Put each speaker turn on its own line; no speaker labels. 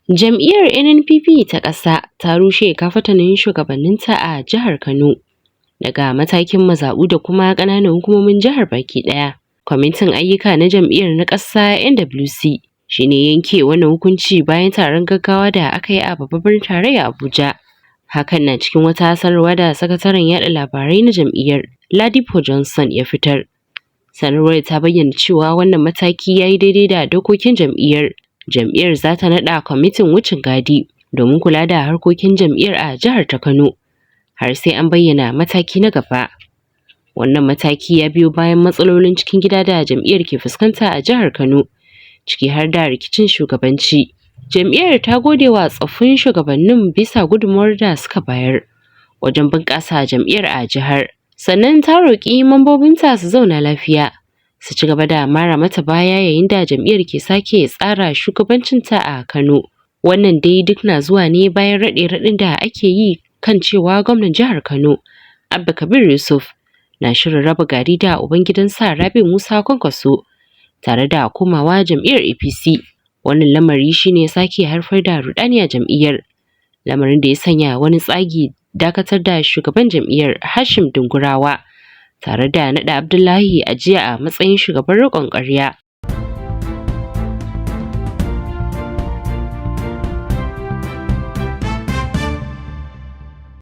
Jam'iyyar NNPP ta ƙasa ta rushe kafatanin shugabanninta a jihar Kano daga matakin mazaɓu da kuma ƙananan hukumomin jihar baki ɗaya. Kwamitin ayyuka na jam'iyyar na ƙasa NWC shi ne ya yanke wannan hukunci bayan taron gaggawa da aka yi a babban birnin tarayya Abuja. Hakan na cikin wata sanarwa da sakataren yaɗa labarai na jam'iyyar Ladipo Johnson ya fitar. Sanarwar ta bayyana cewa wannan mataki ya yi daidai da dokokin jam'iyyar. Jam'iyyar za ta naɗa kwamitin wucin gadi domin kula da harkokin jam'iyyar a jihar ta Kano har sai an bayyana mataki na gaba. Wannan mataki ya biyo bayan matsalolin cikin gida da jam'iyyar ke fuskanta a jihar Kano, ciki har da rikicin shugabanci. Jam'iyyar ta gode wa tsoffin shugabannin bisa gudunmawar da suka bayar wajen bunƙasa jam'iyyar a jihar. Sannan ta roƙi mambobinta su zauna lafiya, su ci gaba da mara mata baya yayin da jam'iyyar ke sake tsara shugabancinta a Kano. Wannan dai duk na zuwa ne bayan raɗe-raɗin da ake yi kan cewa gwamnan jihar Kano, Abba Kabir Yusuf, na shirin raba gari da ubangidansa Rabi'u Musa Kwankwaso tare da komawa jam'iyyar APC. Wannan lamari shi ne ya sake haifar da ruɗani a jam'iyyar, lamarin da ya sanya wani tsagi dakatar da shugaban jam'iyyar Hashim Dungurawa tare da naɗa Abdullahi Ajiya a matsayin shugaban riƙon ƙwarya.